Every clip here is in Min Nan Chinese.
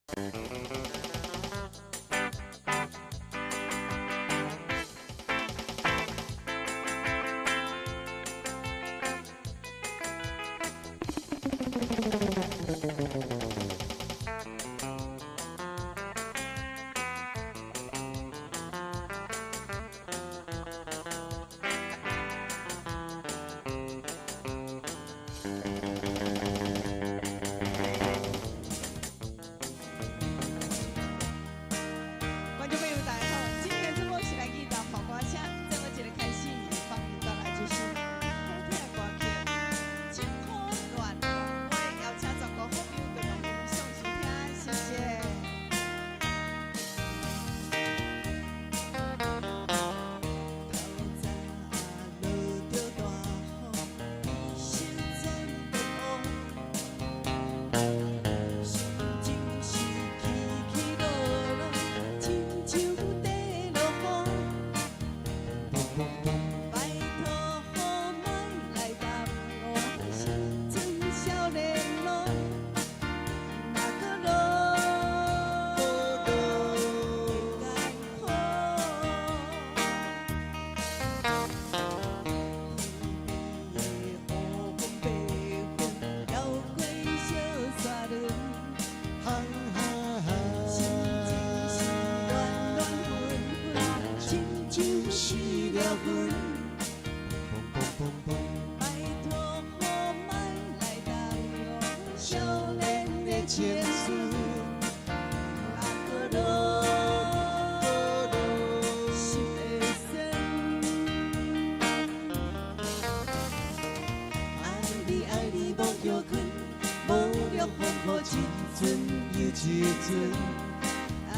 觀眾朋友大家好，今天的節目是來自南部歌聲，節目一个開始，放您帶來這首好聽的歌曲《情苦戀戀》，我邀請全國好朋友共同欣賞收聽，謝謝。透早落著大雨，天色轉變烏，心情是起起落落，親像佇落雨。拜託予莫來耽誤，青春少年路，若閣落會艱苦。天邊的烏雲白雲，飄過小沙崙。心情是亂亂紛紛，親像失了魂。拜託予莫來耽誤少年的青春，若閣落心會酸。愛你愛你無歇睏，無量風雨一陣又一陣。啊，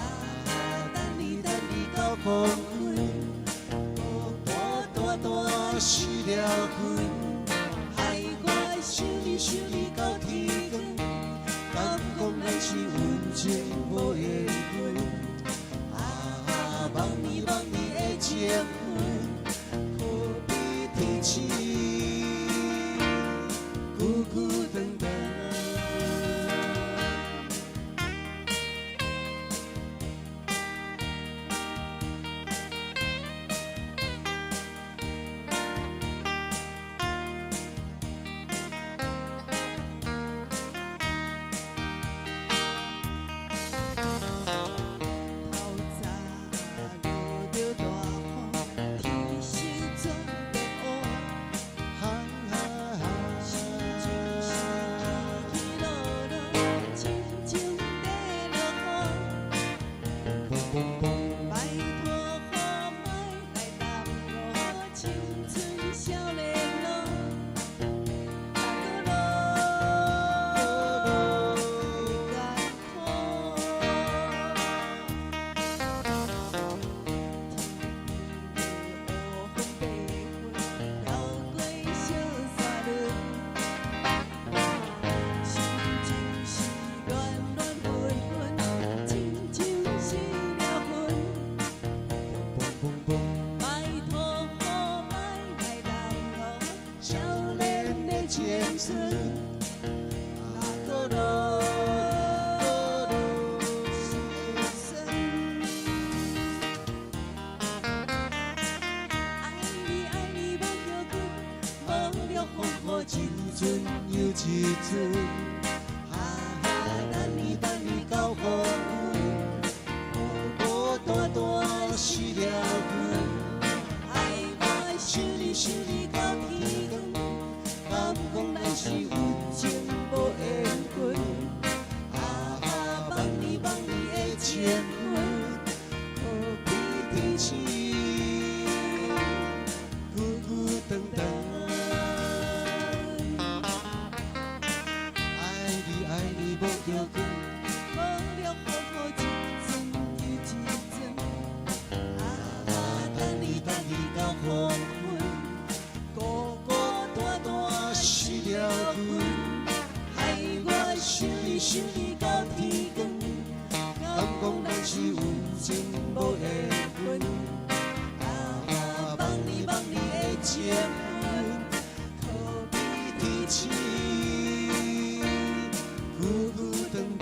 等你等你到黃昏，孤孤單單失了魂，害我想你想你到天光，敢講咱是有情無緣分？啊，望你望你的情分，可比天星，久久長長。透早落著大雨，天色轉變烏，心情是起起落落，親像佇落雨。拜託予莫來耽誤青春少年路，若閣落會艱苦。天邊的烏雲白雲，飄過小沙崙。心情是亂亂紛紛，親像失了魂。拜託予莫來耽誤少年的青春，若閣落心會酸。愛你愛你無歇睏，無量風雨一陣又一陣。啊，等你等你到黃昏，孤孤單單失了魂，害我想你想你到天光，敢講咱是有情無緣分？啊，望你望你的情分，可比天星，久久長長。愛你愛你無歇睏，無量風雨一陣又一陣。啊，等你等你到黃昏，孤孤單單失了魂，害我想你想你到天光，敢講咱是有情無緣分？啊，望你望你的情分，可比天星，久久長長。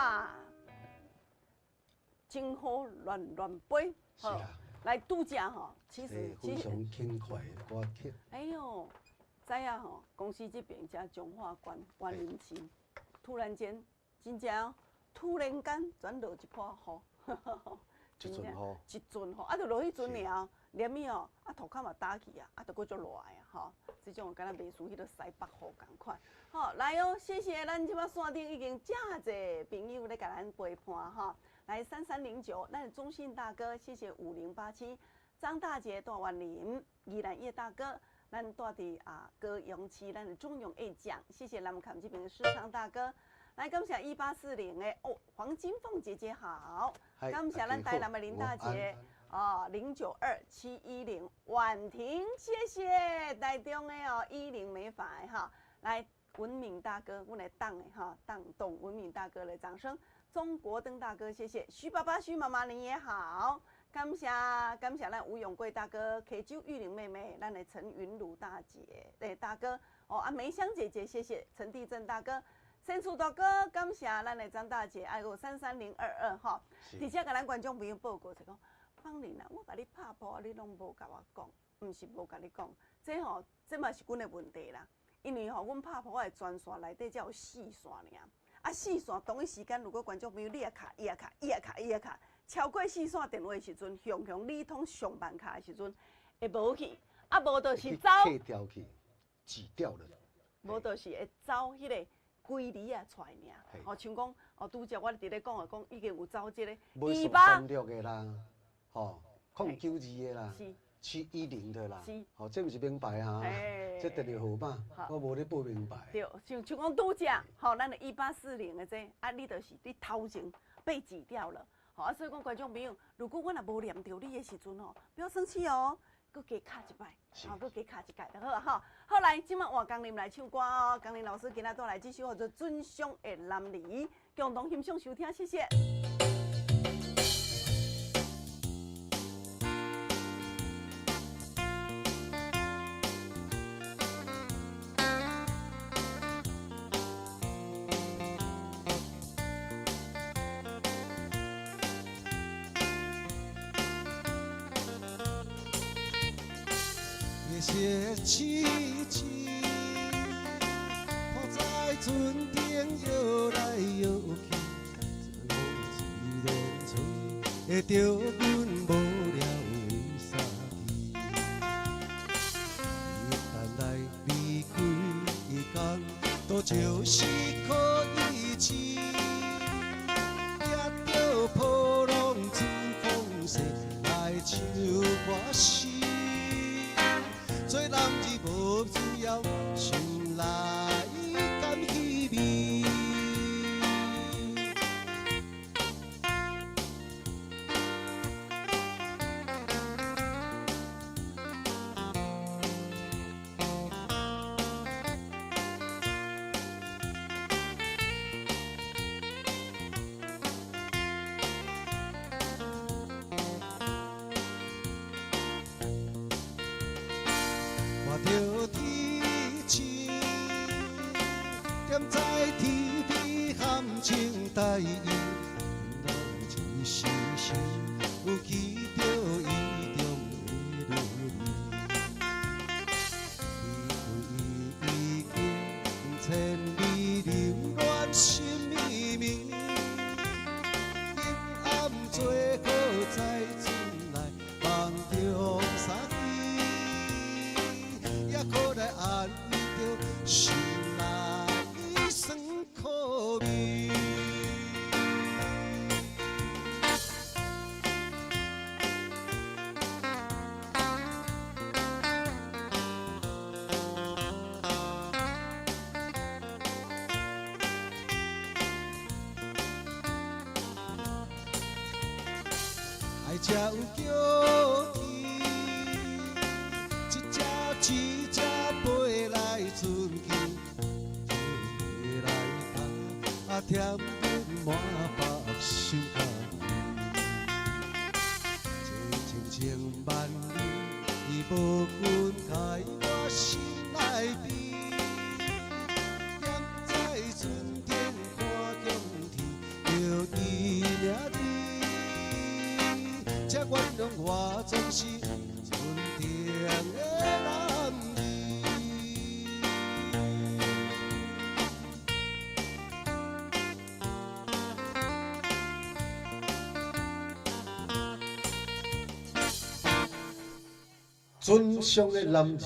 哇，真好，乱乱飞，是啊。来拄才吼，其实非常轻快的歌曲。哎呦，知影吼，公司這邊遮彰化縣員林市，突然間，真正突然間轉落一波雨，一陣雨，一陣雨，啊，就落彼陣爾，連伊哦，啊，塗跤嘛焦去啊，啊，就閣足熱的啊，吼，這種敢若袂輸彼个西北雨仝款。好，來哦，謝謝咱這擺線頂已經遮濟朋友咧共咱陪伴吼。來3309，咱的中信大哥，謝謝5087，張大姐大萬林，宜蘭葉大哥，咱住佇啊高雄市，咱的中永 A 獎，謝謝南崁這邊的世昌大哥，來感謝1840的哦，黃金鳳姐姐好，感謝咱台南的林大姐，哦，092710婉婷，謝謝台中的哦，10美髮哈，來文敏大哥，阮的黨的哈，黨董文敏大哥的掌聲。中國登大哥，謝謝徐爸爸、徐媽媽，你也好，感謝感謝咱吳永貴大哥、K 九玉玲妹妹，咱的陳雲如大姐，對大哥，哦啊梅香姐姐，謝謝陳地震大哥，申楚大哥，感謝咱的張大姐，愛有33022哈，佇遮共咱觀眾朋友報告就講，芳玲啊，我共你拍噗，你攏無共我講，毋是無共你講，這吼這嘛是阮的問題啦，因為吼阮拍噗的專線內底才有四線爾。啊，四線同一時間，如果觀眾朋友你也敲，伊也敲，伊也敲，伊也敲，超過四線電話的時陣，雄雄你通上萬敲的時陣，會無去，啊，無就是走，退掉去，擠掉了，無就是會走彼个規厘仔出來爾。哦，像講哦，拄才我佇咧講的講，已經有走這个一八三六的啦，吼，092的啦。710的啦，好，這毋是名牌啊，這電話號碼，我無咧報名牌。對，像像講拄才，吼，咱的1840的這，啊，你就是你頭前被擠掉了，好啊，所以講觀眾朋友，如果我若無念著你的時陣吼，不要生氣哦，閣加敲一擺，好，閣加敲一擺就好哈。好來，這擺換江林來唱歌哦，江林老師今仔帶來這首叫做《尊上的男兒》，共同欣賞收聽，謝謝。雪凄凄，铺在船顶摇来摇去，风一连吹，会着阮无聊的衫去。一旦来离开工，都就是可以试，掠著波浪阵风势来唱歌诗。做男儿无需要心内甘稀微。看著天星，踮在天邊含情待伊，有一時心有記著意中的女兒。離開伊已經千里留戀心綿綿，昏暗做好在船內夢中相見。也閣來安慰著心內酸苦味。海才有叫天，一隻一隻飛來船去，飛來啊，添阮滿腹心空。这情情万里，伊無分開我心內邊。踮在船頂看江天，记名字，请原谅我总是纯情的男儿。尊上的男儿。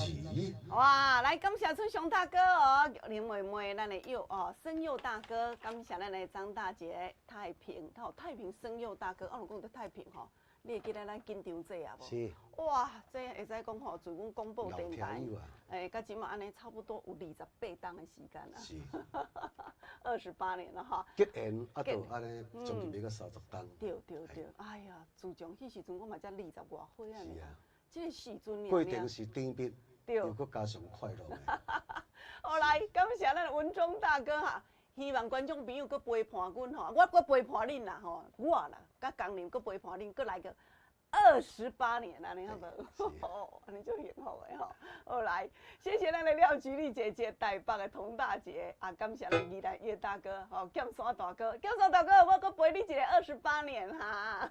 哇，来感谢春雄大哥哦，林妹妹，咱的佑哦，生佑大哥，感谢咱的张大姐，太平，吼，太平生佑大哥，我讲到太平吼，你会记得咱紧张这啊无？是。哇，这会使讲吼，自阮广播电台，欸，到这马按呢，差不多有28冬的时间啦。是。 28年了哈。结缘啊，就按呢，将近欲到30冬。对对对，哎呀，自从彼时阵我嘛才20外岁啊。是啊。这个时阵，过程是甜蜜，又阁加上快乐的。好来，感谢咱文忠大哥哈，希望观众朋友阁陪伴阮吼，我阁陪伴恁啦吼，我啦，佮工人阁陪伴恁，阁来个28年啊，你好无？哦，按呢足幸福的吼。好来，谢谢咱的廖菊丽姐姐，台北的童大姐啊，感谢咱宜兰叶大哥，吼，剑山大哥，剑山大哥，我阁陪你一个二十八年哈。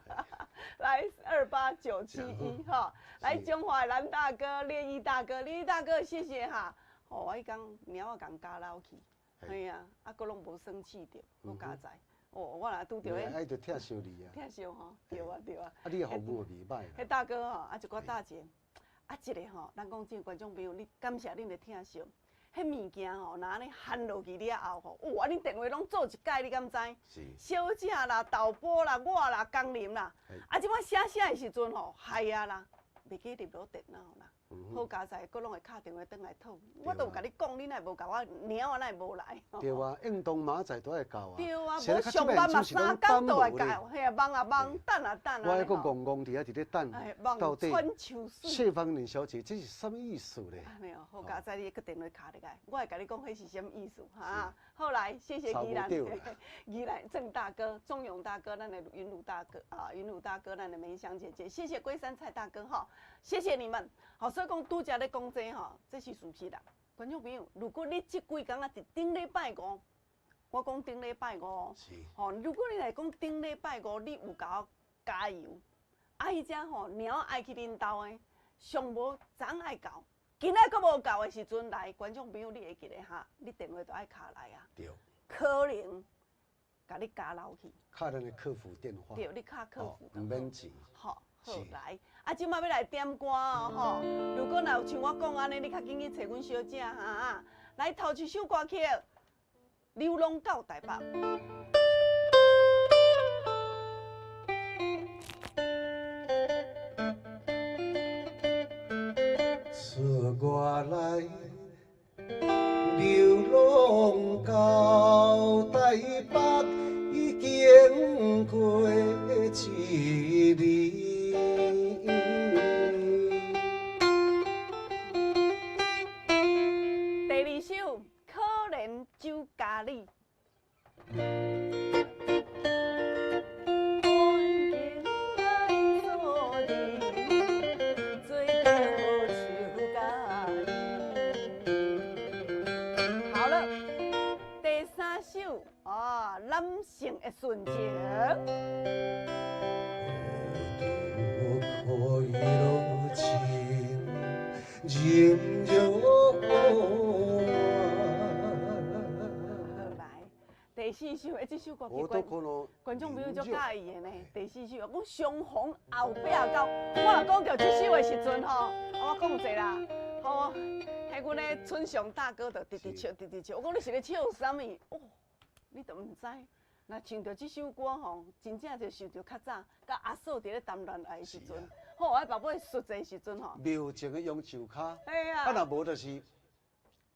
来28971哈，来中华蓝大哥、烈毅大哥、烈毅大哥，谢谢哈。哦，我彼工猫仔共咬落去，嘿啊，啊，阁拢无生气著，阁加在。哦，我若拄著彼，爱著疼惜你啊，疼惜吼，对啊对啊。啊，你的服务袂歹。彼大哥吼，啊一寡大姐，啊一个吼，咱讲这观众朋友，你感谢恁的疼惜。彼物件吼，若按呢含落去了后吼，哇！恁电话拢做一届，你敢知？是。小姐啦、豆波啦、我啦、工人啦，啊，这摆写写的时阵吼，害啊啦，袂记入落电脑啦。好佳哉，阁拢会敲电话转来讨。我都有共你讲，你若无共我猫仔，哪会无来？对啊，运动明仔载都爱到啊。对啊，无上班嘛，3工都爱到，嘿啊，忙啊忙，等啊等啊。我还阁戆戆伫遐伫咧等，到底谢芳玲小姐这是啥物意思咧？按呢哦，好佳哉，你阁电话敲入来，我会共你讲彼是啥物意思哈。后来谢谢宜兰，宜兰郑大哥、钟勇大哥，咱的云鲁大哥啊，云鲁大哥，咱的梅香姐姐，谢谢龟山蔡大哥哈，谢谢你们。好，所以讲拄才咧讲这吼，这是事实啦。观众朋友，如果你这几工啊，伫顶礼拜五，我讲顶礼拜五，吼，如果你来讲顶礼拜五，你有共我加油，啊，彼只吼猫爱去恁兜的，上无昨爱到，今仔阁无到的时阵来，观众朋友你会记得哈，你电话都爱敲来啊。对。可能共你加留去。敲咱的客服电话。对，你敲客服。毋免钱。好。好来，啊，这摆欲来点歌哦吼！如果若有像我讲按呢，你较紧去揣阮小姐哈。来，头一首歌曲，《流浪到台北》。出外来，流浪到台北，已经过一年。第二首，可怜酒家里。好了，第三首啊，男性的纯情。好来，第四首，欸，这首歌观众朋友足喜欢的呢。第四首，讲相逢后壁到，我若讲到这首的时阵吼，我讲者啦，吼，彼阮的春祥大哥就直直笑，直直笑。我讲你是咧笑啥物？哦，你都毋知。若唱著这首歌吼，真正就想著较早，佮阿嫂伫咧谈恋爱的时阵，吼，我爸爸说这时阵吼。庙前的榕树跤，嘿啊，啊若无就是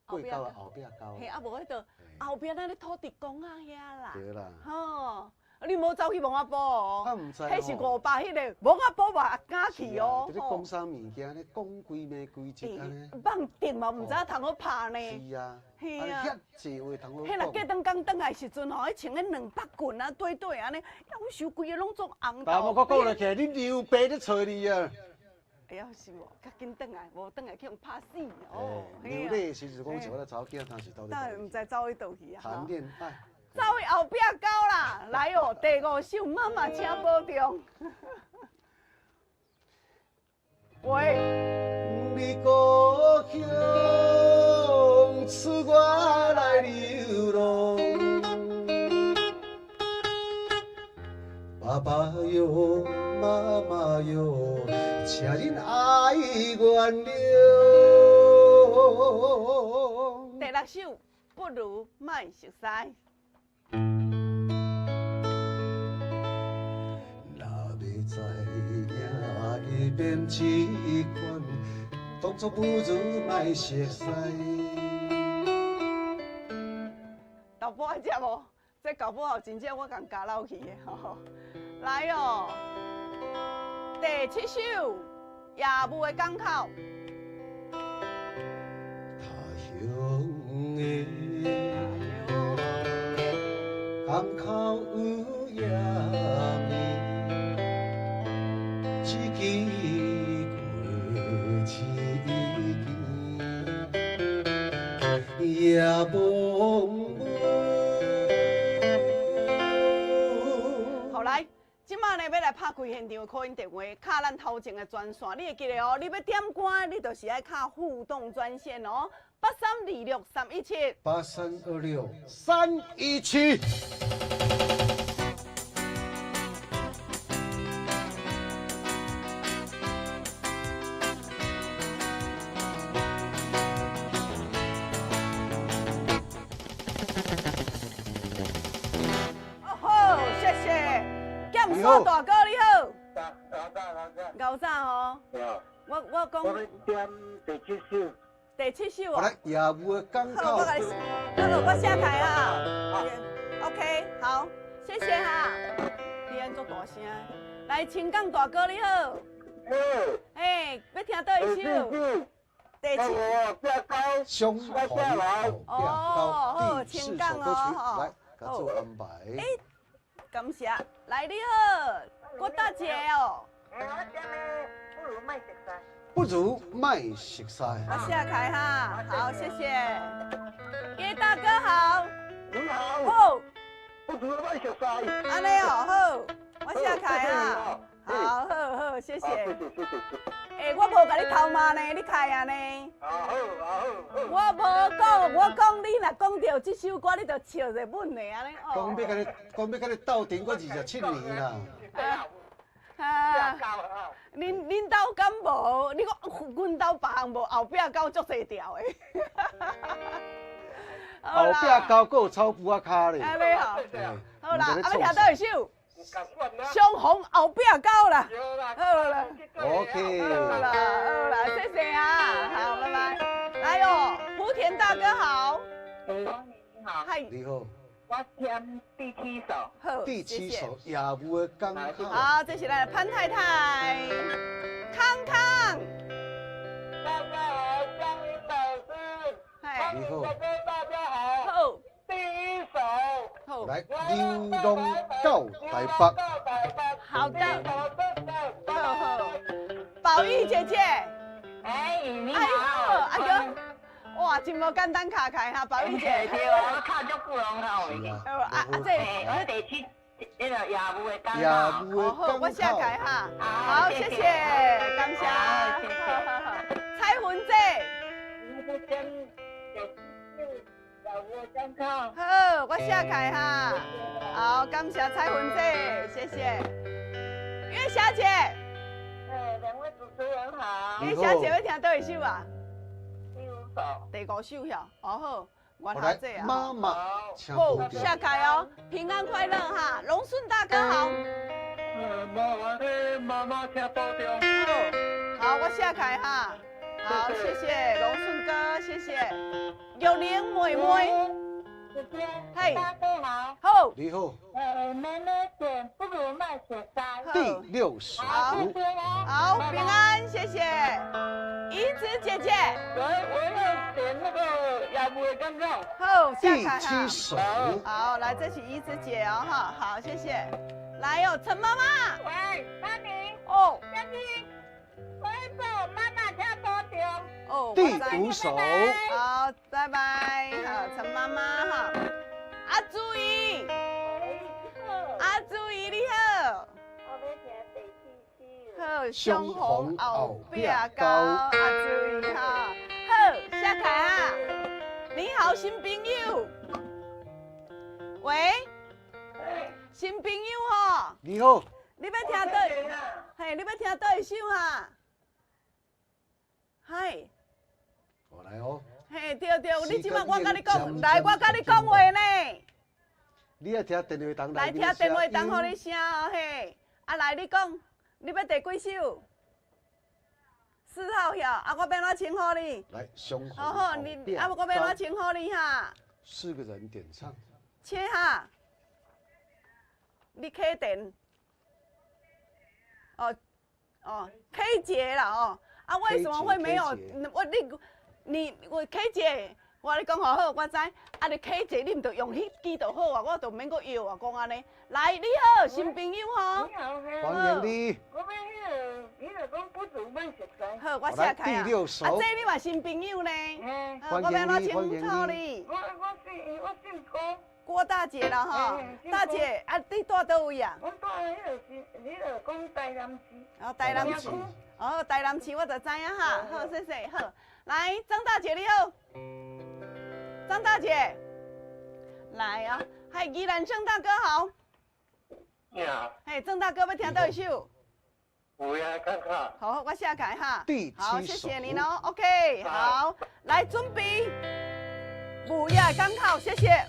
过到后壁沟。嘿，啊无彼个后壁咱咧土地公仔遐啦。对啦。吼，你无走去墓仔埔哦。啊，毋知。彼是500彼个墓仔埔嘛敢去哦。伫咧讲啥物件咧？讲几暝几日按呢？放电嘛，毋知影通好拍呢。是啊。嘿啊。遐济话通好讲。彼若过转工转来时阵吼，彼穿彼200棍啊，短短按呢，夭寿规个拢做红头。我讲落去，你刘爸咧揣你啊。会晓是无？较紧转来，无转来去予拍死哦。流泪的时阵讲像我咧查某囝，当时到底。当然毋知走去佗去啊。谈恋爱。走去後壁溝啦，來哦，第五首，媽媽請保重。喂，你故鄉賜我來流浪，爸爸喲，媽媽喲，請恁愛原諒。第六首，不如莫熟似。若欲知影会变这款，当作不如莫熟似。豆腐爱食无？这搞不好真正我共加落去的吼。来哦，第七首，业务的港口。他乡的港口有夜暝，一支过一支，夜无。好來，這擺呢，欲來拍開現場 call in 電話，敲咱頭前的專線，你會記得哦。你欲點歌，你就是愛敲互動專線哦，8326317， 8326317。哦好，謝謝。劍鎖大哥你好。早，牛早哦。我講。我欲點第七首。第七首哦。來，業務的港口。好，我共你，好，我寫開啊。OK，好，謝謝哈。你按足大聲。來，青港大哥你好。好。嘿，欲聽佗一首？第七。雙紅後哦，好，第四青港首歌曲，哦，來，共做安排。欸，感謝。來，你好，郭大姐哦。我點的不如莫熟似。不如莫熟似。我寫開哈，好，謝謝。葉大哥好。你好。好。不如莫熟似。按呢哦，好，我寫開哈。好好好，謝謝。謝謝謝謝。欸，我無共你偷罵呢，你開啊呢？啊好啊好。我無講，我講你若講著這首歌，你就笑著穩的按呢。講欲共你，講欲共你鬥陣，閣27年啦。啊！恁兜敢無？你講阮兜別項無，後壁溝足濟條的。後壁溝閣有草埔仔跤咧。按呢吼。好啦，啊欲聽佗一首？雙紅後壁溝啦。好啦。 OK。好啦好啦，謝謝啊，好，拜拜。來哦，莆田大哥好。你好。嗨。你好。我點第七首。好，第七首業務的港口。好，這是咱的潘太太，康康。大家好，江云老師。嗨。你好。大家好。好。第一首。好。來，流浪到台北。好的。好好。寶玉姐姐。哎，你好。哎呦，哇，真無簡單卡開哈，寶玉姐。對啊，我卡足久攏卡袂。啊啊，這。我第七，那個業務的港口。業務的港口。好，我寫開哈。好，謝謝，感謝。彩雲姐。好，我寫開哈。好，感謝彩雲姐，謝謝。月霞姐。哎，兩位主持人好。月霞姐欲聽佗一首啊？第五首。第五首呀，哦好，我頭姐啊。媽媽，好，下開哦，平安快樂哈，龍順大哥好。媽媽請保重。好，我下開哈。好，謝謝龍順哥，謝謝。玉玲妹妹。嘿，大家好。好。你好。妹妹點不如莫熟似。第六首。好，好，平安，謝謝。怡子姐姐。我要點那個業務的港口。好，下第七首。好，來，這是怡子姐哦，哈，好，謝謝。來哦，陳媽媽。喂，媽咪。哦。江英。我媽媽請保重。哦。第五首。好，拜拜。好，陳媽媽哈。阿阿朱姨，阿朱姨你好。我欲聽第四首。好，相逢後壁溝，阿朱姨哈。好，寫開啊。你好，新朋友。喂，新朋友吼。你好。你欲聽佗？嘿，你欲聽佗一首哈？嗨。我來哦。嘿，對對，你這擺我佮你講，來，我佮你講話呢。你愛聽電話筒來聽電話筒，予你聲哦，嘿。啊，來，你講，你欲第幾首？4號票，啊，我欲按怎稱呼你？來，相逢好好，你啊，我欲按怎稱呼你哈？四個人點唱。切哈。你啟電。哦哦，K 姐啦哦，啊，為什麼會沒有？我你你我 K 姐，我你講好好，我知。啊，你 K 姐，你毋著用彼支就好啊，我就免閣搖啊，講按呢。來，你好，新朋友吼。你好，歡迎你。我欲彼个，你若講不如免熟似。好，我寫開啊。第六首。啊，這你嘛新朋友呢？我欲按怎稱呼你？我姓郭。郭大姐啦吼，大姐啊，你住佗位啊？我住彼个是，彼个講台南市。哦，台南市。哦，台南市我就知影哈。好，謝謝。好，來，張大姐你好。張大姐，來啊！嗨，宜蘭鄭大哥好。你好。嘿，鄭大哥欲聽佗一首？有啊，看看。好，我寫開哈。第七首。好，謝謝你嘍。OK，好，來準備。母夜港口，謝謝。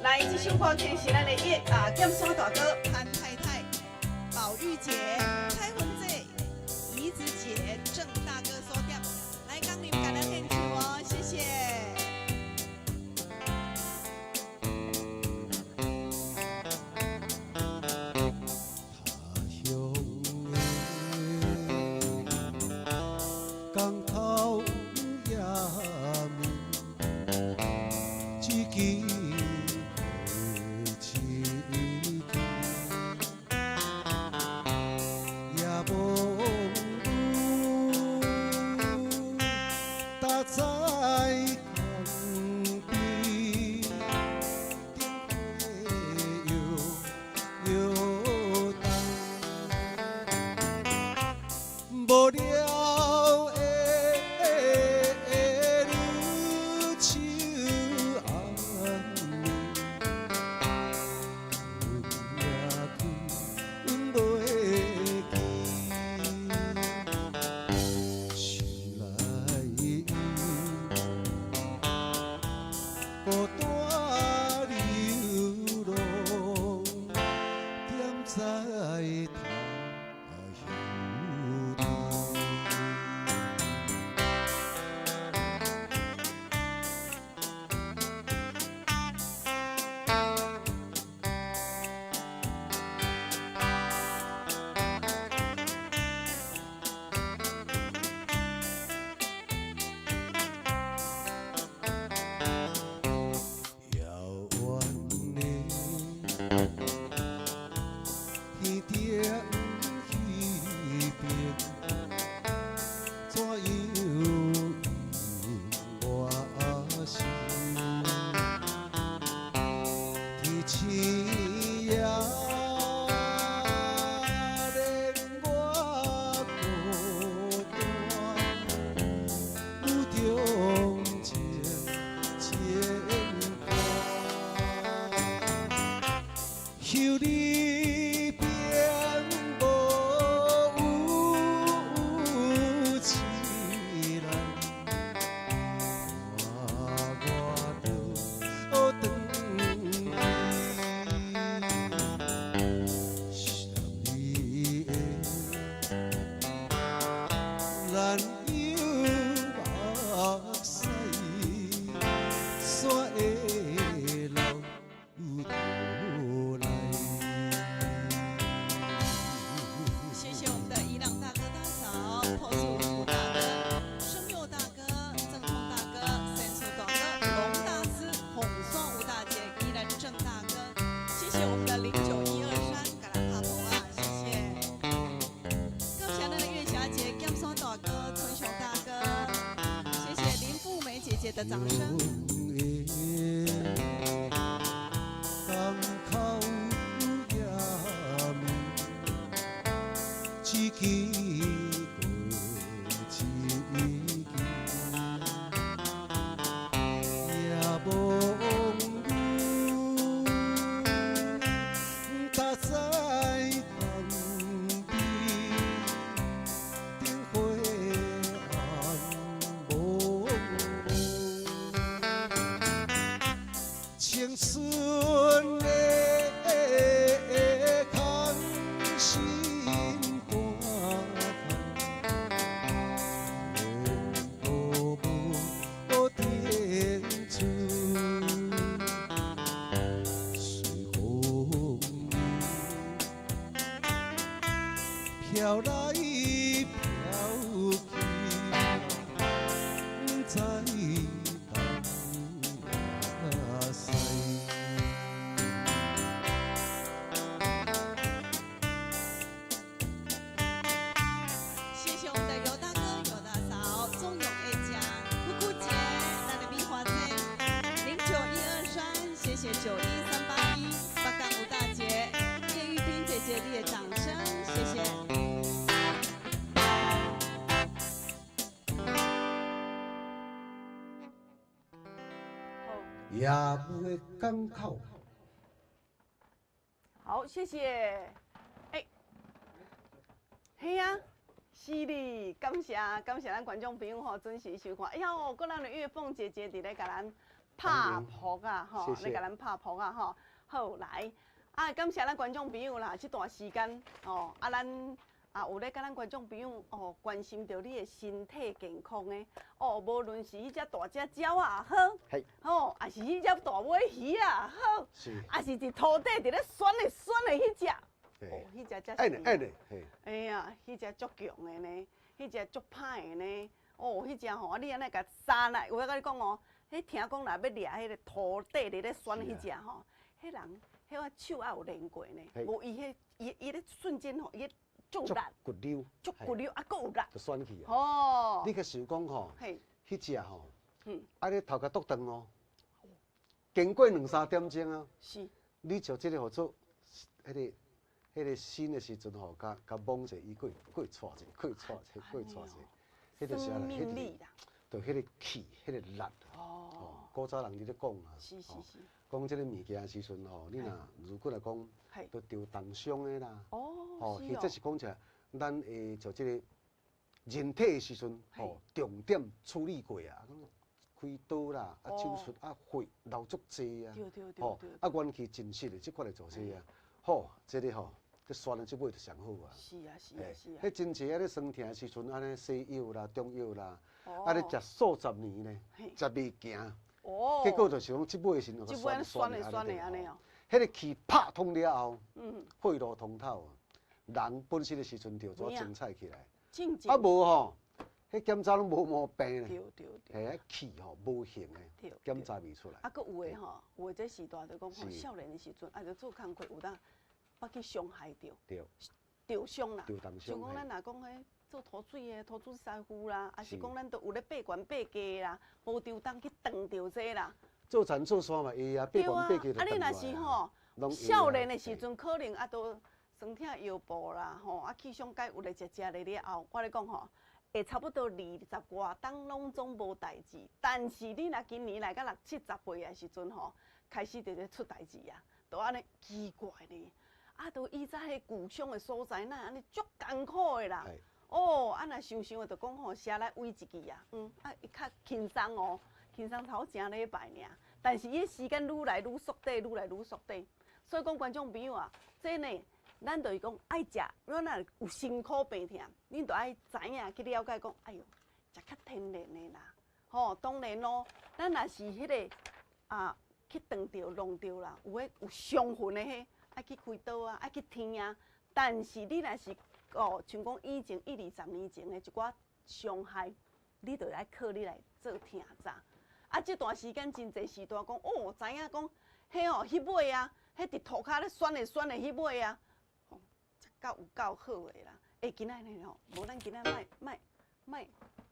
來，這首歌曲是咱的葉啊，劍山大哥潘太太、寶玉姐、彩雲姐、怡子姐、鄭大哥所點。來，光臨共咱獻唱哦，謝謝。他鄉的港口夜暝，一支火星也无搭在空边，灯火摇摇动，无聊的女手暗暝，困也困袂去，心内孤單流浪，踮在他鄉地。遙遠的天頂彼邊，怎樣用我心？天星也連我孤單，雨中情牽掛。休你並無有痴來，伴我倒轉去。想你的難有目屎，煞會流出來。謝謝我們的伊朗大哥大嫂、破樹胡大哥、生佑大哥、鄭通大哥、三叔大哥、龍大師、紅雙吳大姐、宜蘭鄭大哥，謝謝我們的09123共咱拍鼓啊，謝謝。感謝咱的月霞姐、劍山大哥、春雄大哥，謝謝林富美姐姐的掌聲。的心肝烦，缘故无定处，随风雨飘来飘去，不知东啊西。谢谢我们的尤大哥、尤大嫂、钟永爱家、酷酷姐、咱的米花姐，09123，谢谢91381，北港吴大姐、叶玉萍姐姐，你的掌声，谢谢。好，业务的港口。好，谢谢。欸，嘿啊，是哩，感谢感谢咱观众朋友吼准时收看。哎呀哦，阁咱的月凤姐姐伫咧共咱拍噗仔吼，谢谢咧共咱拍噗仔吼。好，来，啊，感谢咱观众朋友啦，这段时间哦，啊，咱啊有咧佮咱观众朋友哦关心著你的身体健康的哦，无论是彼只大只鸟仔也好，吼，抑是彼只大尾鱼仔也好，抑是伫土底伫咧旋的旋的彼只，哦，彼只才是。按按的，嘿。哎呀，彼只足强的呢，彼只足歹的呢，哦，彼只吼，啊，你按呢共杀来，有影佮你讲哦，彼听讲若欲掠彼个土底伫咧旋彼只吼，彼人彼个手犹有练过呢，无伊彼伊伊咧瞬间吼，伊咧足力，足骨溜，足骨溜，啊，阁有力，就旋去啊。哦。你去想讲吼，彼只吼，啊，你头壳剁断哦，经过两三点钟啊，你就这个号做，彼个新的时阵吼，共共摸者，伊阁会掣者，阁会掣者，阁会掣者，彼个是啥啦？彼个，就彼个气，彼个力。哦。古早人伫咧讲啊，讲这个物件时阵吼，你若如果来讲，都著重伤的啦。哦。或者是讲起来，咱会就这个人体的时阵吼，重点处理过啊，开刀啦，啊手术啊血流足济啊，吼，啊元气尽失的这款来做这啊。好，这个吼，这旋的这尾就上好啊。是啊，是啊，是啊。彼真济啊咧酸疼的时阵，按呢西药啦、中药啦，啊咧食数十年呢，食袂行。结果就是讲这尾的时阵，旋旋的旋的按呢哦。彼个气拍通了后，血路通透，人本身的时阵就怎精彩起来。啊无吼，彼检查拢无毛病咧。对对对。嘿，啊气吼无形的，检查袂出来。啊，阁有的吼，有的这时代就讲吼，少年的时阵，啊，就做工课有当，捌去伤害著。著伤啦。像讲咱若讲彼做土水的、土水师傅啦，抑是讲咱都有咧爬悬爬低啦，无著当去撞著这啦。做田做山嘛会啊，爬悬爬低就啊，你若是吼，少年的时阵可能啊都酸疼腰部啦，吼啊去伤解有咧食食咧了后，我咧讲吼，会差不多二十外冬拢总无代志，但是你若今年来到六七十岁的时阵吼，开始就咧出代志啊，就按呢奇怪呢，啊，都以前彼旧伤的所在，哪会按呢足艰苦的啦？哦，啊若想想的就讲吼，写来位一支啊，啊，伊较轻松哦，轻松头成礼拜尔，但是伊时间愈来愈缩短，愈来愈缩短，所以讲观众朋友啊，这呢。咱就是讲爱食，咱若有辛苦病痛，恁就爱知影去了解讲，哎哟，食较天然的啦，吼，当然咯，咱若是彼个啊去撞著弄著啦，有彼有伤痕的彼，爱去开刀啊，爱去天啊。但是你若是哦，像讲以前一二十年前的一寡伤害，你就爱靠你来做疼早。啊，这段时间真济时代讲，哦，知影讲，彼哦，彼尾啊，彼伫涂跤咧旋的旋的彼尾啊。够有够好的啦！欸，今仔日吼，无咱今仔莫莫莫，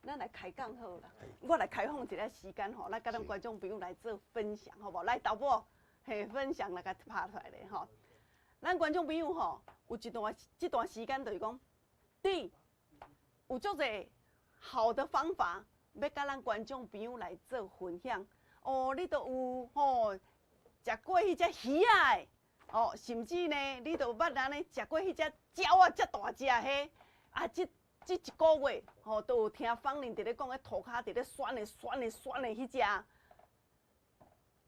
咱来开讲好啦。我来开放一下时间吼，来佮咱观众朋友来做分享，好无？来，导播，嘿，分享来共拍出来咧吼。咱观众朋友吼，有一段这段时间就是讲，对，有足济好的方法欲佮咱观众朋友来做分享。哦，你都有吼，食过彼只鱼仔的。哦，甚至呢，你都捌按呢食过彼只鸟仔遮大只彼，啊，这这一个月吼，都有听芳玲伫咧讲，彼涂跤伫咧旋的旋的旋的彼只。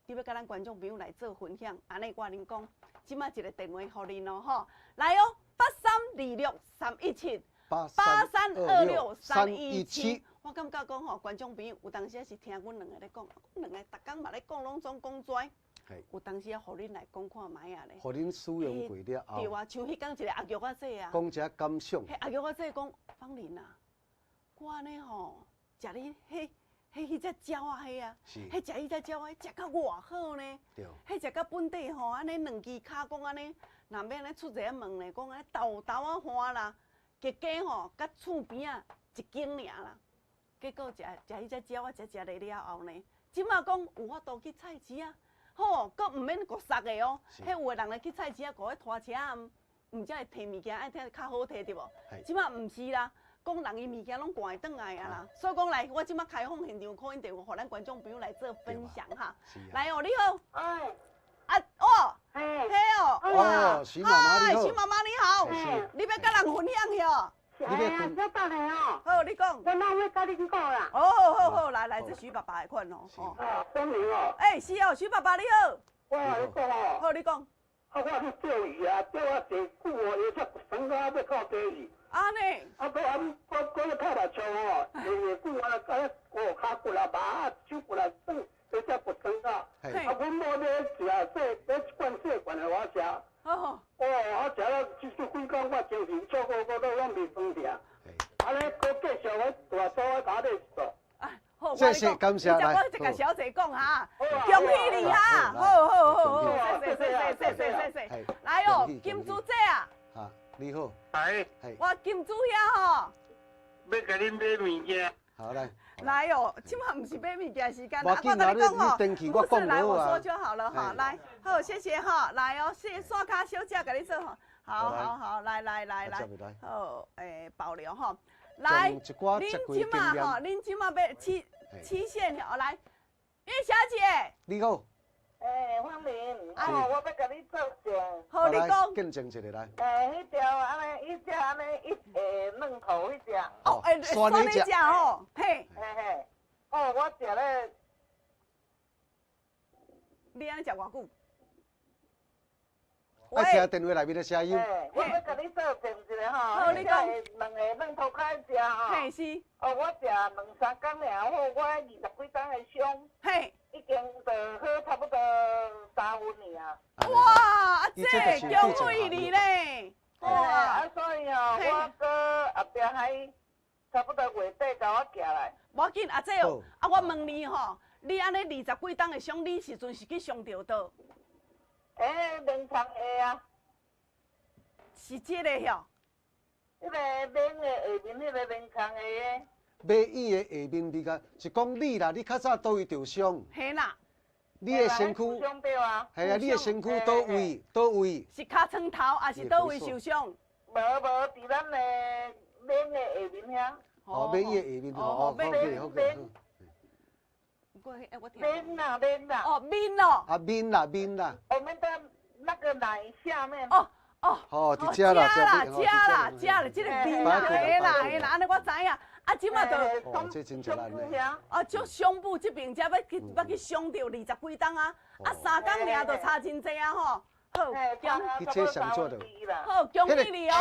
你欲佮咱观众朋友来做分享，按呢我恁讲，这马一个电话予恁咯吼，来哦， 8326317。8326317。我感覺講吼，觀眾朋友有當時是聽阮兩个咧講，阮兩个逐工嘛咧講，攏總講跩。有當時啊，予恁來講看覓仔咧。予恁使用過了後。對啊，像彼工一个阿玉仔姐啊。講一下感想。彼阿玉仔姐講，芳玲啊，我按呢吼，食你彼彼彼隻鳥仔彼啊，彼食彼隻鳥仔，食甲偌好呢。彼食甲本地吼，按呢兩支跤講按呢，若欲按呢出一个問咧，講按呢豆豆仔換啦，結果吼，佮厝邊仔一間爾啦。結果食食彼隻鳥仔，食食咧了後呢，這馬講有法度去菜市仔，吼，閣毋免焗殺的哦。彼有的人咧去菜市仔，閣咧拖車仔，毋才會提物件，愛提較好提對無？這馬毋是啦，講人伊物件攏趕會轉來啊啦。所以講來，我這馬開放現場 call in 電話，予咱觀眾朋友來做分享哈。來哦，你好。哎。啊哦，嘿哦，哇，徐媽媽你好。徐媽媽你好，你欲佮人分享喲？哎呀，稍等下哦。好，你講。我哪會佮你講啦？哦，好好，來來，這徐爸爸的款哦。哦，芳玲哦。欸，是哦，徐爸爸你好。我共你講哦。好，你講。啊，我去釣魚啊，釣啊濟久哦，伊才酸到欲哭地去。按呢。啊，閣啊，閣閣咧拍目睭哦，會久啊，啊，哦，跤骨啊、麻啊、手骨啊酸，伊才骨酸啊。啊，阮某咧食細，買一罐細罐予我食。哦。哦，啊，食了這這幾工我精神足好，我都攏袂酸疼。按呢，閣繼續我大嫂我共我買一束。好，謝謝，感謝來。我這個小姐講哈，恭喜你哈，好好好好，謝謝謝謝謝謝謝謝。來哦，金珠姐啊。啊，你好。來。我金珠兄吼。欲共恁買物件。好來。來哦，這馬毋是買物件時間，我共你講吼，不是來我說就好了哈。來，好，謝謝哈，來哦，謝刷卡小姐共你做吼，好好好，來來來來，好，欸，保留吼。來，恁這馬吼，恁這馬欲七七線哦，來，葉小姐，你好。欸，芳玲，哦，我欲共你做證。好，你講。見證一下來。欸，彼條按呢，彼隻按呢，一下軟頭彼隻。哦，欸，酸的隻吼，嘿。嘿嘿。哦，我食咧。你按呢食偌久？愛聽電話內面的聲音。我欲共你做證一下吼。好，你講。兩个軟頭較食吼。嘿是。哦，我食兩三工爾，好，我二十幾冬的傷。嘿。已經就好差不多三分爾啊。哇，阿姐，恭喜你咧！哇，啊，所以哦，我閣後壁還差不多月底共我寄來。無要緊，阿姐哦，啊，我問你吼，你按呢二十幾冬的傷，你時陣是去傷著佗？欸，眠床下啊。是這个喲。彼個免的下面，彼个眠床下的。馬椅的下面比較，是講你啦，你較早佗位著傷？嘿啦。你的身軀，對啊，係啊，你的身軀佗位？佗位？是尻川頭，抑是佗位受傷？無無，佇咱的免的下面遐。哦，馬椅的下面哦，好嘅好嘅。面啦面啦。哦，面哦。啊面啦面啦。我們的那個奶下面。哦哦。哦，佇遮啦，遮啦，遮啦，遮啦，這個面啦，嘿啦嘿啦，按呢我知影。啊，這馬就哦，這真濟難。哦，就胸部這邊才欲去欲去傷著二十幾冬啊，啊三工爾就差真濟啊吼。好，好，恭喜你哦！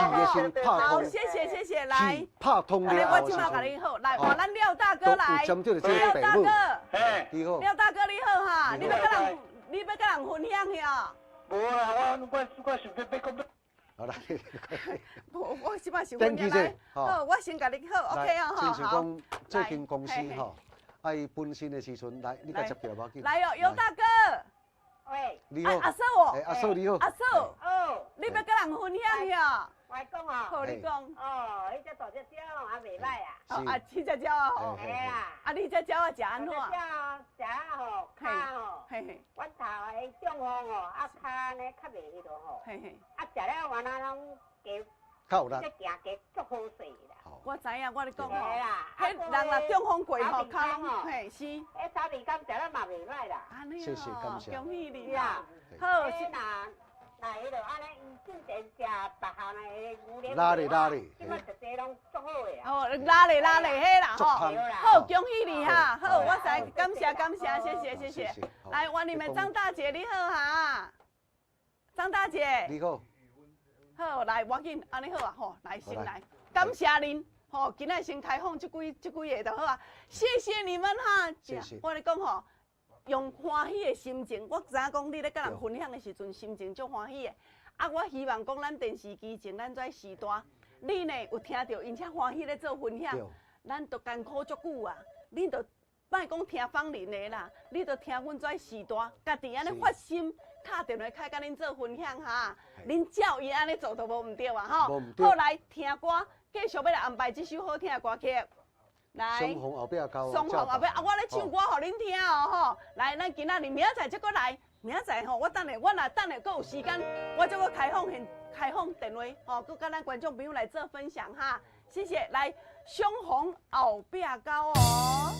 好，謝謝謝謝，來，拍通了，我這馬共你好，來，換咱廖大哥來，廖大哥，你好，廖大哥你好哈，你欲佮人，你欲佮人分享遐？無啦，我我我想欲欲講。好啦，無，我這馬想分享來，好，我先共你好，OK 哦，好。親像講最近公司吼，啊伊本身的時陣，來，你共接著無要緊。來哦，尤大哥。喂，你好，阿嫂哦，阿嫂你好，阿嫂，哦，你欲佮人分享遐？我講哦，好，你講。哦，彼隻大隻鳥也袂䆀啊。哦，啊，這隻鳥啊吼。嘿啦。啊，你這鳥仔食按怎？這鳥食啊吼，跤吼。嘿嘿。阮頭的中風吼，啊跤呢較袂彼落吼。嘿嘿。啊，食了原來攏加。較有力。這行加足好勢啦。我知影，我咧講吼，彼人若中風過吼，跤攏嘿是。彼草膩柑食了嘛袂䆀啦。按呢謝謝感謝。恭喜你啊！好。若若彼落按呢，伊進前食別項的牛奶，拉咧拉咧，這馬食這攏足好的啊。哦，拉咧拉咧，彼啦吼。好，恭喜你哈！好，我知，感謝感謝，謝謝謝謝。來，歡迎你們張大姐，你好哈。張大姐。你好。好，來，無要緊，按呢好啊，吼，來先來，感謝恁，吼，今仔先開放這幾這幾个就好啊，謝謝你們哈。謝謝。我咧講吼，用歡喜的心情，我知影講你咧佮人分享的時陣，心情足歡喜的。啊，我希望講咱電視機前，咱這時代，你呢有聽著𪜶遮歡喜咧做分享，咱都艱苦足久啊，恁就莫講聽芳鄰的啦，你就聽阮這時代，家己按呢發心。敲電話開佮恁做分享哈，恁照伊按呢做都無毋對啊吼。好，來聽歌，繼續欲來安排這首好聽的歌曲。來，相逢後壁溝，相逢後壁啊！我咧唱歌予恁聽哦吼。來，咱今仔日明仔載才閣來，明仔載吼，我等下，我若等下閣有時間，我才閣開放現開放電話吼，閣佮咱觀眾朋友來做分享哈。謝謝，來，相逢後壁溝哦。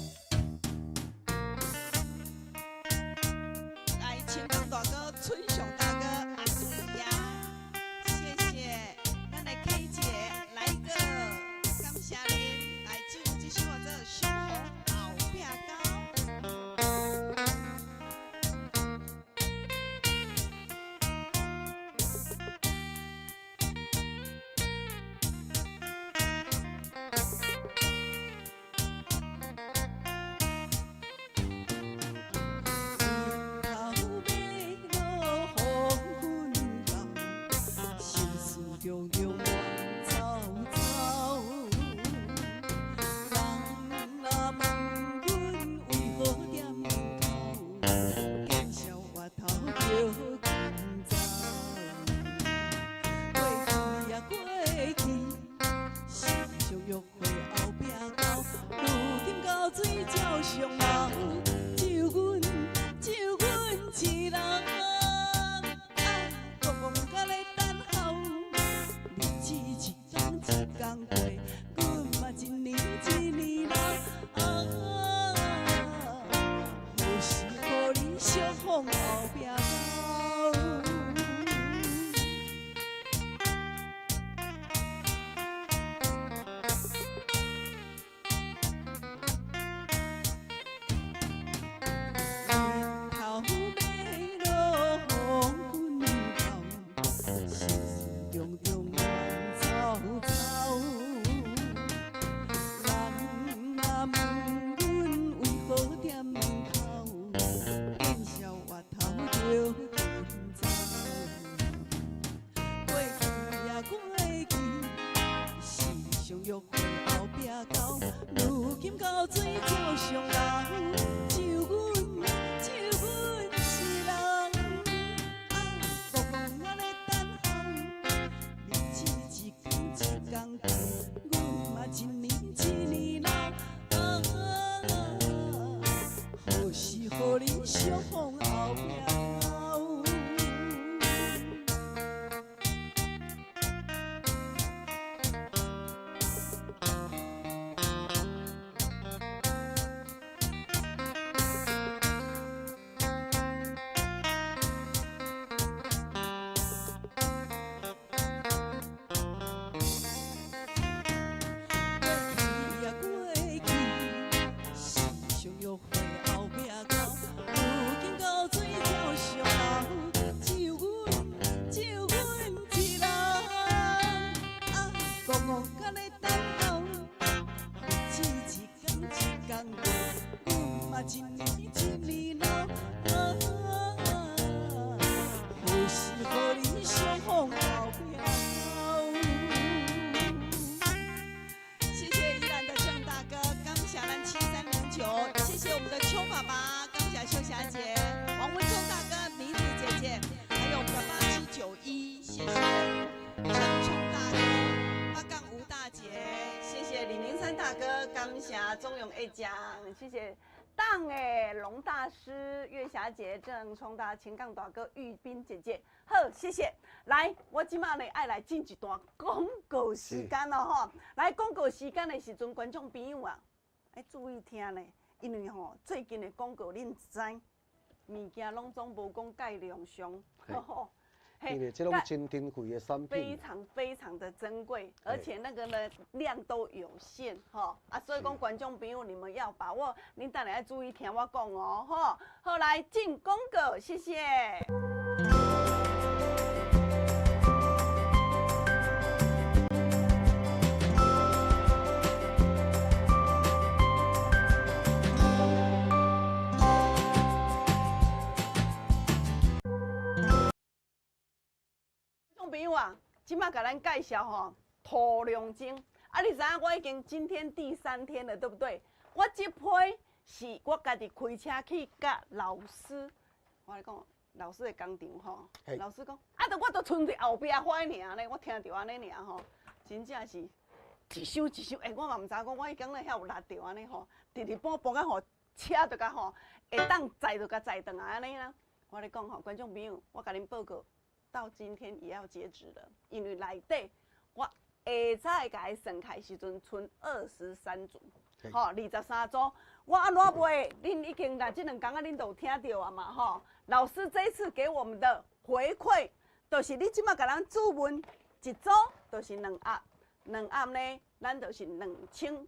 來，青江大哥、春雄大哥、阿祖爺，謝謝咱的 K 姐來一個，感謝您來進入這首叫做《相逢後壁溝》。謝謝宜蘭的鄭大哥，感謝咱7309，謝謝我們的邱爸爸，感謝秀霞姐，王文忠大哥、米子姐姐，還有我們的8791，謝謝鄭聰大哥、八槓吳大姐，謝謝李明山大哥，感謝鍾永一江，謝謝當的龍大師、月霞姐、鄭聰大、青鋼大哥、玉斌姐姐，好，謝謝。來，我這馬呢愛來進一段廣告時間咯吼。來廣告時間的時陣，觀眾朋友啊，愛注意聽呢，因為吼最近的廣告恁知，物件攏總無講概量上，吼。因為這種真珍貴的產品，非常非常的珍貴，而且那個呢量都有限，吼啊，所以講觀眾朋友你們要把握，恁等下愛注意聽我講哦，吼。好，來進廣告，謝謝。啊，這馬共咱介紹吼土龍精。啊，你知影我已經今天第三天了，對不對？我這批是我家己開車去佮老師，我來講老師的工廠吼，老師講，啊，著我著賰佇後壁花爾呢，我聽著按呢爾吼，真正是一箱一箱，欸，我嘛毋知講，我彼工咧遐有力著按呢吼，直直搬搬到吼車著共吼會當載著共載轉來按呢啦。我咧講吼，觀眾朋友，我共恁報告，到今天也要截止了，因為內底我下早會共伊算開時陣，賰23組，吼，23組，我按怎賣？恁已經來這兩工啊，恁都有聽著啊嘛，吼。老師這次給我們的回饋，就是你這馬共人注問一組，就是兩盒，兩盒呢，咱就是2500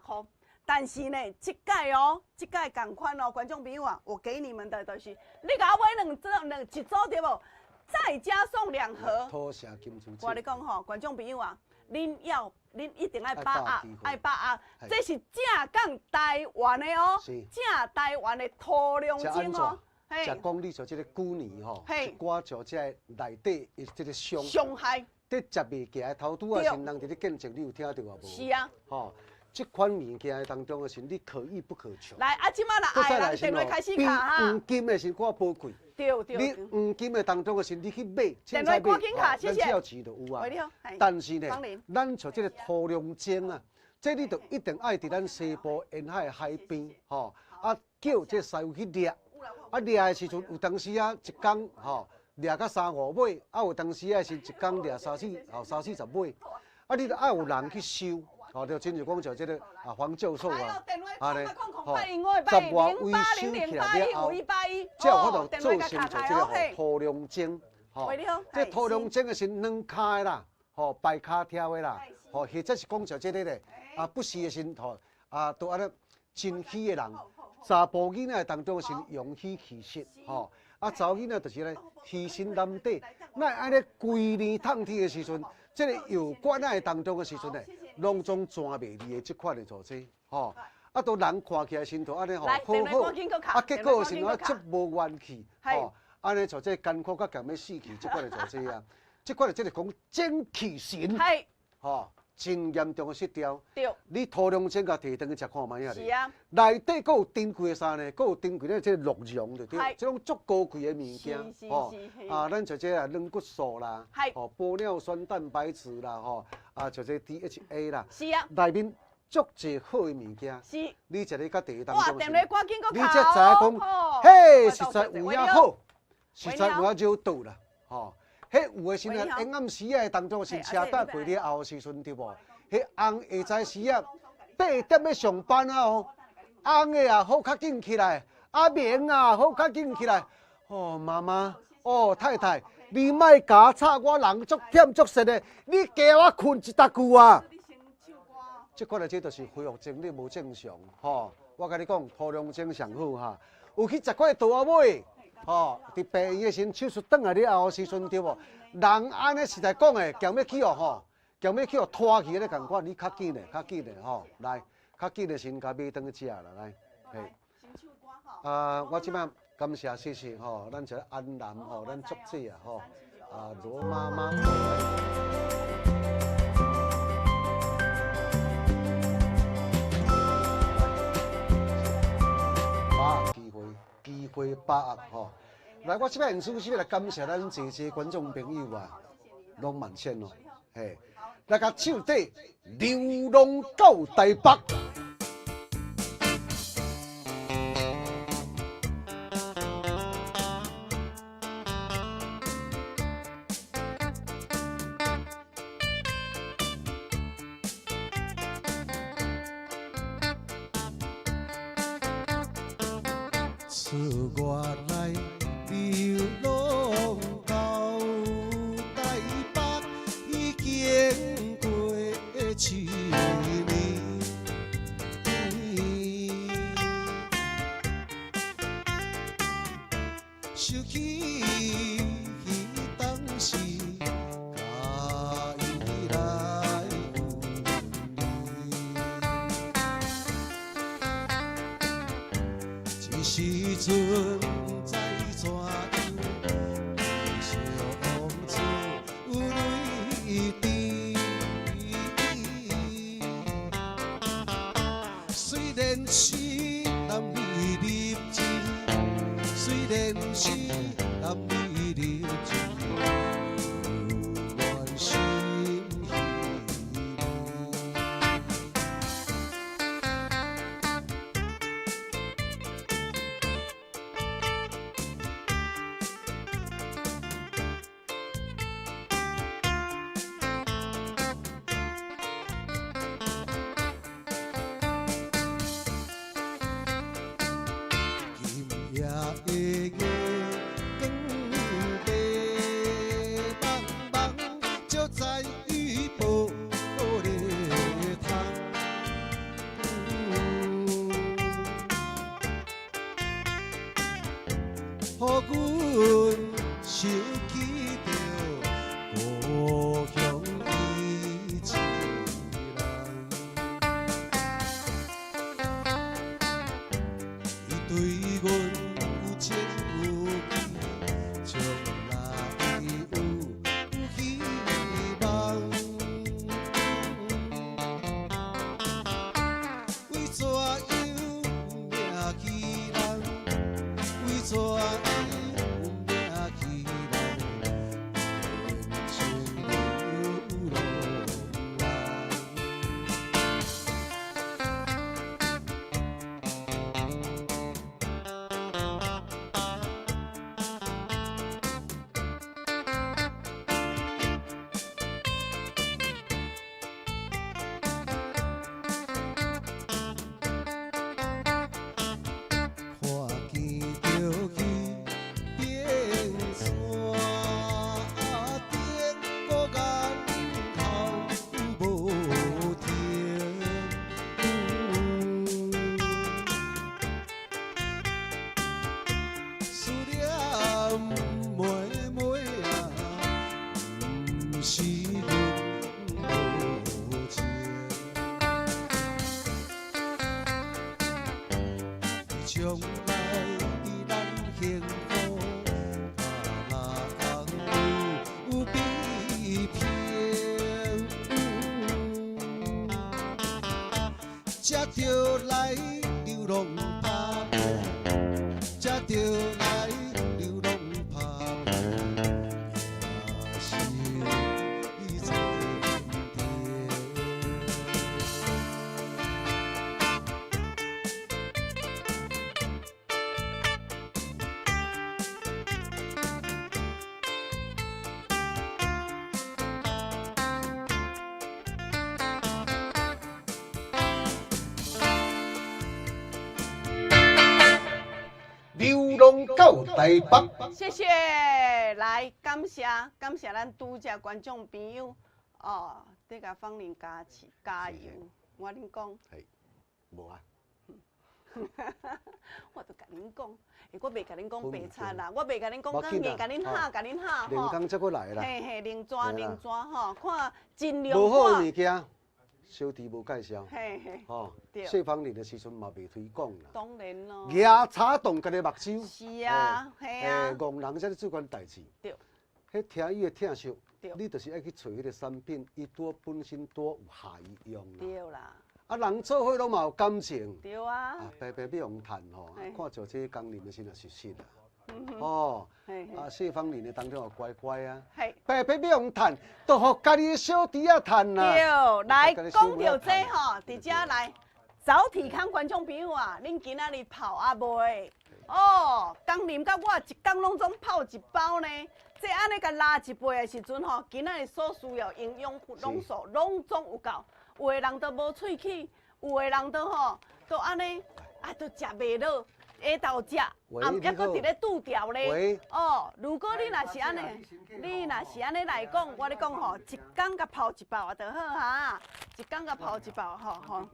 箍。但是呢，這屆哦，這屆仝款哦，觀眾朋友啊，我給你們的就是，你共我買兩組兩一組對無？再加送兩盒。我咧講吼，觀眾朋友啊，恁要恁一定愛把握，愛把握，這是正港台灣的哦，正台灣的土龍精哦。食講你像這個舊年吼，一寡像這個內底的這個傷傷害，佇食物件的頭拄仔是人佇咧見證，你有聽著無？是啊。吼，這款物件的當中的是，你可遇不可求。來，啊，這馬若愛人電話開始敲哈。比黃金的是較寶貴。對對。你黃金的當中的是，你去買，電話趕緊敲，謝謝。咱只要錢就有啊。但是呢，咱像這個土龍精啊，這你就一定愛佇咱西部沿海海邊，吼，啊，叫這師傅去掠。啊，掠的時陣有當時啊，一工吼掠到三五尾，啊有當時啊是一工掠三四吼三四十尾，啊你著愛有人去收，吼就親像講像這個啊黃教授啊，按呢吼，十外位收起來了後，才有法度做成像這個土龍精，吼，這土龍精的是軟跤的啦，吼排跤跳的啦，吼或者是講像這個咧，啊不時的時吼啊都按呢真虛的人。查埔囡仔當中是陽虛氣實，吼啊查某囡仔就是咧虛心難底。那按呢規年透天的時陣，這個藥罐仔當中的時陣咧，攏總轉袂離的這款的組織，吼啊都人看起來身體按呢吼好好，啊結果是啊足無元氣，吼按呢像這艱苦甲強欲死去這款的組織啊，這款的這個講精氣神，吼。真嚴重的失調，你土龍精共提轉去食看覓仔咧？是啊，內底閣有珍貴的啥呢？閣有珍貴的這個鹿茸就對，這種足高貴的物件，吼啊，咱像這個軟骨素啦，吼玻尿酸蛋白質啦，吼啊，像這 DHA 啦，是啊，內面足濟好的物件，是，你食咧佮第一當中，你才知影講，嘿，實在有影好，實在有影惹倒啦，吼。彼有的時陣，下暗時仔的當中是車搭過了後的時陣，對無？彼翁下早時仔8點欲上班啊哦，翁的也好較緊起來，阿明啊好較緊起來。哦，媽媽，哦太太，你莫共我吵，我人足忝足實的，你加我睏一搭久啊。這款的這就是恢復精力無正常，吼！我共你講，土龍精上好哈，有去食過稻仔尾。吼，佇病院的時陣手術轉來了後的時陣，對無？人按呢實在講的，強欲去予吼，強欲去予拖去咧仝款，你較緊的，較緊的吼，來，較緊的先共買轉去食啦，來，嘿。啊，我這擺感謝謝謝吼，咱這安南吼，咱作者啊吼，啊羅媽媽。把握機會，機會把握吼。來，我這擺首先來感謝咱濟濟觀眾朋友啊，攏滿線哦，嘿，來共手底流浪到台北。出外來流浪到台北，已經過七年。想起當時，佮伊來分離。這時陣知怎樣，相處有甜。虽然是男儿立志，虽然是男儿立志，犹原心稀微。今夜的月光白茫茫，照在伊玻璃窗。予阮想起著故乡伊一人。伊对阮有情有义，将来有希望。为怎样命去人？为怎样命去人？变成流浪人。看见著彼边山顶，孤眼头无停。思念妹妹啊，毋是阮无情。将来伫咱幸福，别人有比拼，才著来流浪打拼，才著来流浪打拼，也是前程。流浪到台北。谢谢，来感谢感谢咱拄才观众朋友哦，伫共芳玲加持加油，我恁讲，嘿，无啊，我都共恁讲，欸，我袂共恁讲白贼啦，我袂共恁讲，无要紧啦硬共恁喊，共恁喊两吼，工才阁来啦。嘿嘿，零纸嘿啦零纸吼，看尽量无好的看物件，小弟无介绍，嘿嘿，吼对。谢芳玲的时阵嘛袂推广啦。当然咯，牙插动家己目睭。是啊，嘿啊，戆人才咧做款代志。对。彼听伊的疼惜对，你就是爱去揣彼个产品，伊拄本身拄有合伊用啦。对啦，啊，人做伙拢嘛有感情。对啊，啊，白白欲予趁吼，嘿看像这工人的时阵熟悉啦。哦，嘿嘿啊，谢芳玲的当中也乖乖啊，嘿。白白欲予趁，就予家己的小弟仔趁啦。对，来家己的小讲到妹仔趁这吼，伫遮来早体康观众朋友啊，恁今仔日泡啊未？哦，工林佮我一工拢总泡一包呢。这按呢共拉一杯的时阵吼，今仔日所需要营养拢素拢总有够。有的人都无喙齿，有的人都吼都按呢啊，都食袂落。下昼食，喂暗抑你好阁伫咧拄调咧喂。哦，如果你若是按呢，你若是按呢来讲，我咧讲吼，一工共泡一包就好哈，一工共泡一包吼吼。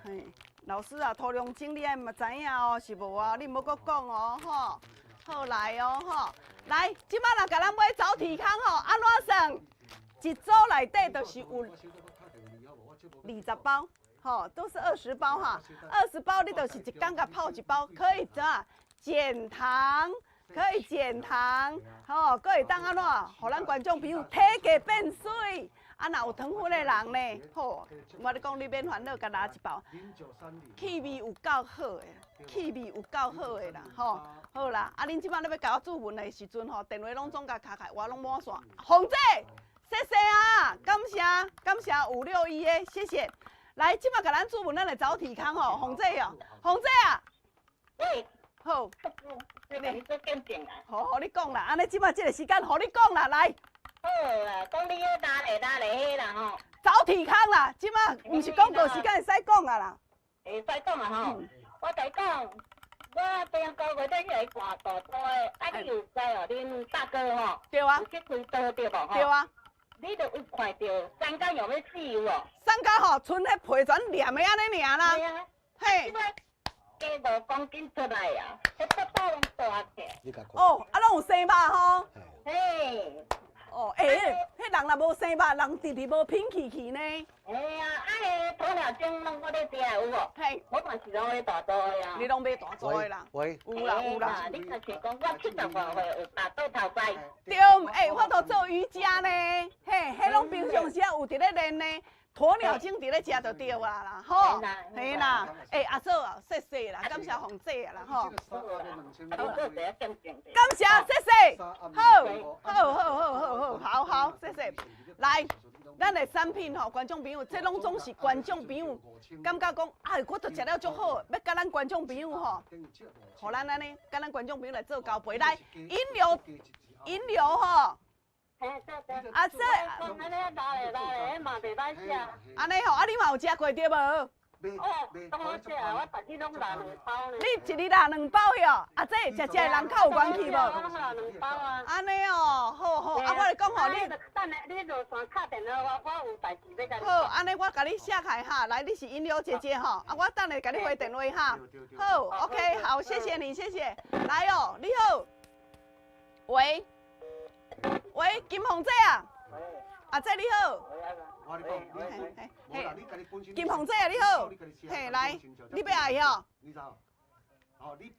嘿，老师啊，土壤精你爱嘛知影哦，是无啊？你毋好阁讲哦，吼。好来哦，吼，来，这摆若共咱买早铁空吼，按怎算？一组内底就是有20包。吼，都是20包哈，20包你就是一工共泡一包，可以怎啊？减糖、可以減糖，吼，閣會當按怎，予咱觀眾朋友體格變媠。啊，若有糖分的人呢，吼，我咧講你免煩惱，共拿一包，氣味有夠好的，氣味有夠好的啦，吼，好啦，啊，恁這擺咧欲共我注文的時陣吼，電話攏總共敲開，我攏滿線。鳳姐，謝謝啊，感謝感謝561的，謝謝。來，這擺共咱注文，咱來走體康吼，鳳姐哦，鳳姐啊，喂，好，你做見證啊，好，予你講啦，按呢這擺這個時間，予你講啦，來。好啦，講你彼拉咧拉咧彼啦吼，走體康啦，這擺毋是廣告時間會使講啊啦。會使講啊吼，我共你講，我頂個月底來看大組的，啊你有知哦？恁大哥吼，對啊，有去開刀對無吼？對啊。你著有看著三工用欲死有無？三工吼，賰彼皮全黏的按呢爾啦。對啊。嘿。加5公斤出來啊，彼肚肚攏大起來。哦，啊攏有生肉吼。嘿。哦，欸，彼人若無生肉，人直直無品氣氣呢。嘿啊，啊彼鴕鳥精攏我咧食有無？嘿，我嘛是攏買大組的啊。你攏買大組的啦？喂，有啦有啦。你若是講我70外歲有大肚頭在。對，欸，我都做瑜伽呢，嘿，彼攏平常時有佇咧練呢。鴕鳥精佇咧食就對啊啦，吼，嘿啦，欸，阿嫂啊，謝謝啦，感謝鳳姐啦，吼。感謝，謝謝，好，好，好，好，好，好，好好，謝謝。來，咱的產品吼，觀眾朋友，這攏總是觀眾朋友感覺講，哎，我都食了足好，欲共咱觀眾朋友吼，予咱按呢，共咱觀眾朋友來做交配，來，飲料，飲料吼。啊，這按呢吼，啊你嘛有食過對無？哦，當我食，我逐日攏拿兩包呢。你一日拿兩包喲？啊，這食食的人較有元氣無？我攏拿兩包啊。按呢哦，好好，啊，我來講吼，你等下你落線敲電話，我我有代志欲共你。好，按呢我共你寫開哈，來，你是飲料姐姐吼，啊，我等下共你回電話哈。好，OK，好，謝謝你，謝謝。來哦，你好，喂。喂，金鳳姐啊，阿姐你好，金鳳姐啊你好，嘿來，你欲愛吼？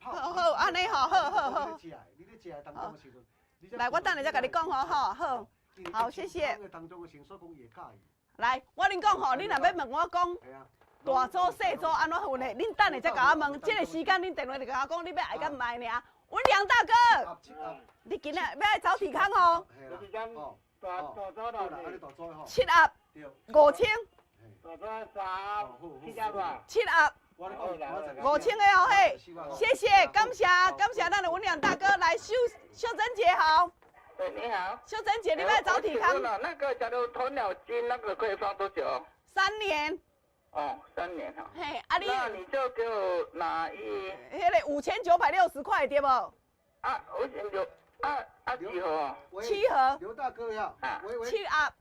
好好，按呢吼，好好好。來，我等下才共你講吼，好，好，好，謝謝。來，我恁講吼，你若欲問我講大組細組按怎分的，恁等下才共我問。這個時間恁電話就共我講，你欲愛佮毋愛爾。文良大哥，你今仔欲愛走體康哦？七盒5000。七盒5000的哦嘿，謝謝，感謝感謝咱的文良大哥來秀秀珍姐好。對，你好。秀珍姐，你欲走體康？那個假如鴕鳥精那個可以放多久？3年。哦，3年哈。嘿，啊你。那你就給我拿一。彼個5960塊對無？啊，59啊啊幾盒？七盒。劉大哥呀。七盒。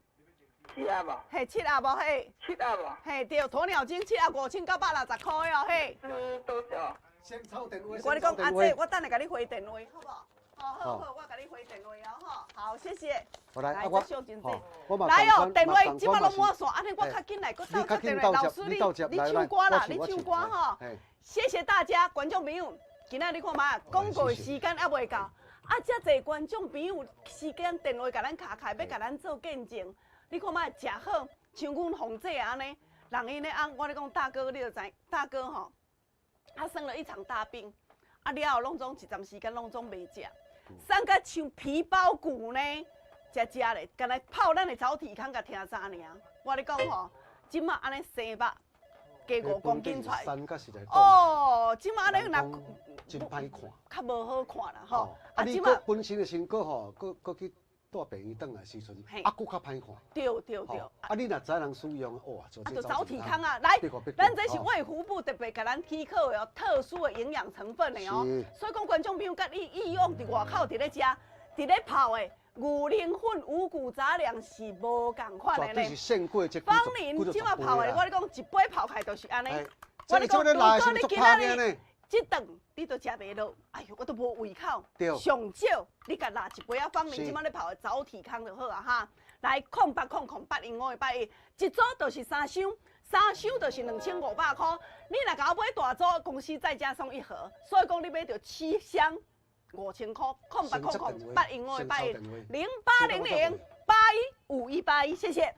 七盒無？嘿，七盒無嘿。七盒無？嘿，對，鴕鳥精七盒5960塊哦嘿。是多少？先抄電話。我跟你講，阿姐，我等下共你回電話，好無？好好好，我共你回電話哦，吼，好，謝謝。來，來哦，電話這擺攏滿線，按呢我較緊來，閣鬥接電話。老師你你唱歌啦，你唱歌吼。謝謝大家，觀眾朋友，今仔你看覓，廣告的時間猶未到，啊，遮濟觀眾朋友時間電話共咱敲開，欲共咱做見證。你看覓，食好，像阮鳳姐按呢，人𪜶咧翁，我咧講大哥，你就知，大哥吼，他生了一場大病，啊了後攏總一陣時間攏總袂食。瘦甲像皮包骨呢，食食咧，干焦泡咱的走體康共聽早爾。我咧講吼，這馬按呢生肉加5公斤出來。哦，這馬按呢若真歹看，較無好看啦吼。啊，你閣本身的身軀吼，閣閣去帶病院轉來時陣，啊，閣較歹看。對對對。啊，你若知人使用，哇，啊，就走體康啊！來，咱這是衛福部特別共咱許可的哦，特殊的營養成分的哦。所以講，觀眾朋友，佮你以往佇外口佇咧食、佇咧泡的牛奶粉、五穀雜糧是無仝款的呢。芳齡這馬泡的，我咧講一杯泡開就是按呢。我咧講，如果你今仔日這頓你都食袂落，哎喲，我都無胃口。上少你共抐一杯仔芳齡，這馬咧泡的走體康就好啊哈。來，0800815581，一組就是三箱，三箱就是2500塊。你若共我買大組，公司再加送一盒，所以講你買著七箱。5000箍，08000815810800815181，谢谢。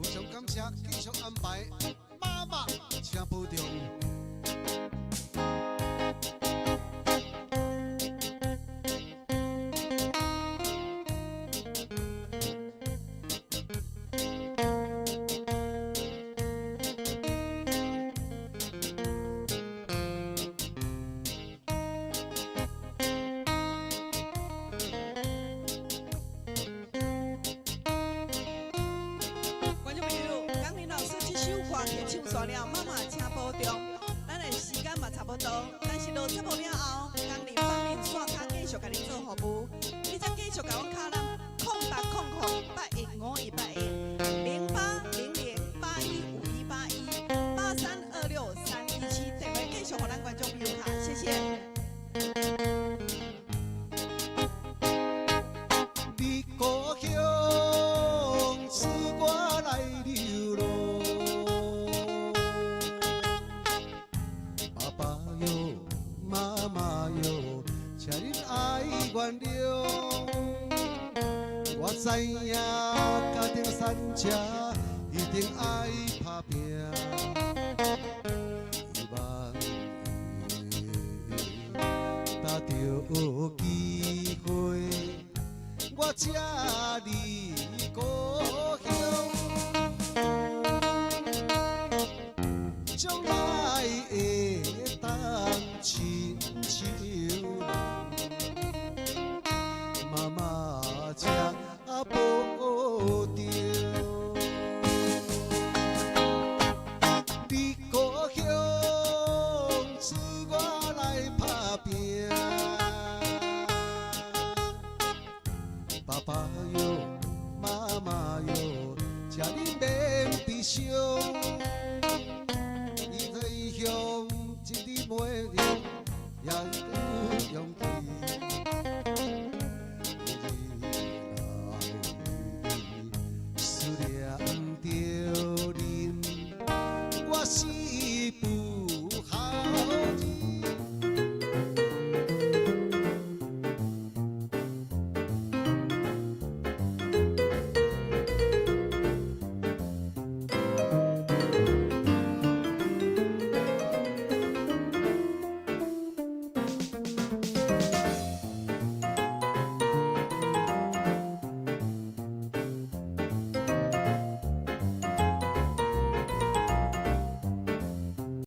非常感谢，继续安排妈妈，请保重。观众朋友，江林老师这首歌曲唱煞了，妈妈请保重。咱的时间嘛差不多，但是落节目了后，江林帮恁线跤继续共恁做服务。你才继续共阮敲咱0800815181，0800815181，8326317，电话继续予咱观众朋友敲，谢谢。你故乡赐我来流浪，爸爸哟，妈妈哟，请恁爱原谅。我知影家庭散车一定爱打拼，希望会得著机会。我才离故乡，将来会当亲像人。妈妈请保重。你故乡赐我来打拼。爸爸哟，妈妈哟，请恁免悲伤。伊在异乡一日袂用，也用